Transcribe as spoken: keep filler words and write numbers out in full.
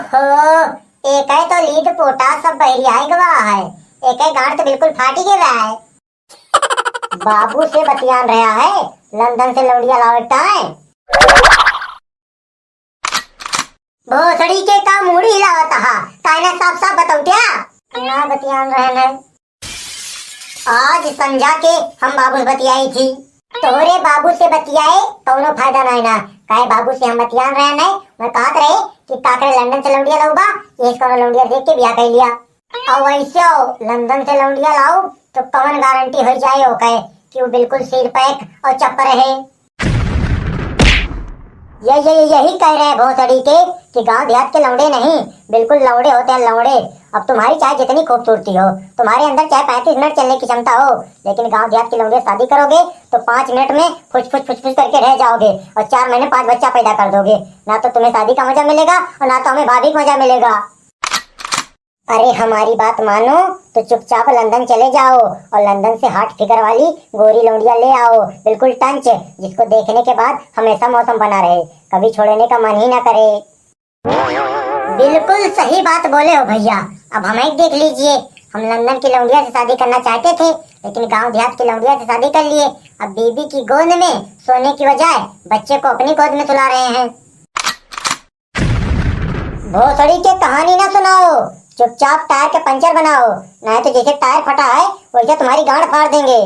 हो, एकै तो लीद पोटा सब बहरियाई गवा है, एकै गांड तो बिल्कुल फाटी गवा है। बाबू से बतियान रहा है, लंदन से लौंडिया लावे टाइम। भोसड़ी के का मूड़ी हिलावत हा, काहे ना साफ साफ बताऊ क्या? ना बतियान रहन है। आज संझा के हम बाबू से बतियाई थी। तोहरे बाबू से बतियाए कौनो फायदा नहीं ना, काहे बाबू से हम बतियान रहन है, मैं कहत रहे कि काकरे लंदन से लौंडिया लौबा, ये कौनो लौंडिया देख के बियाह कर लिया। और वैसे हो, लंदन से लौंडिया लाओ तो कौन गारंटी हो जाए ओके कि वो बिल्कुल सिर पैक और चप्पर है। ये, ये, यही कह रहे हैं भोसड़ी के कि गांव देहात के लौंडे नहीं, बिल्कुल लौंडे होते हैं, लौंडे। अब तुम्हारी चाहे जितनी खूबसूरती हो, तुम्हारे अंदर चाहे पैंतीस मिनट चलने की क्षमता हो, लेकिन गांव देहात के लौंडे शादी करोगे तो पाँच मिनट में फुस फुस फुस फुस करके रह जाओगे और चार महीने पांच बच्चा पैदा कर दोगे। ना तो तुम्हें शादी का मजा मिलेगा और ना तो हमें भाभी का मजा मिलेगा। अरे हमारी बात मानो तो चुपचाप लंदन चले जाओ और लंदन से हार्ट फिगर वाली गोरी लौंडिया ले आओ, बिल्कुल टंच, जिसको देखने के बाद हमेशा मौसम बना रहे, कभी छोड़ने का मन ही ना करे। बिल्कुल सही बात बोले हो भैया। अब हमें देख लीजिए, हम लंदन की लौंडिया से शादी करना चाहते थे, लेकिन गांव देहात की लौंडिया से शादी कर लिए। अब बीबी की गोद में सोने की बजाय बच्चे को अपनी गोद में सुला रहे हैं। भोसड़ी के कहानी ना सुनाओ, चुपचाप टायर के पंचर बनाओ, नहीं तो जैसे टायर फटा है वैसे तुम्हारी गांड फाड़ देंगे।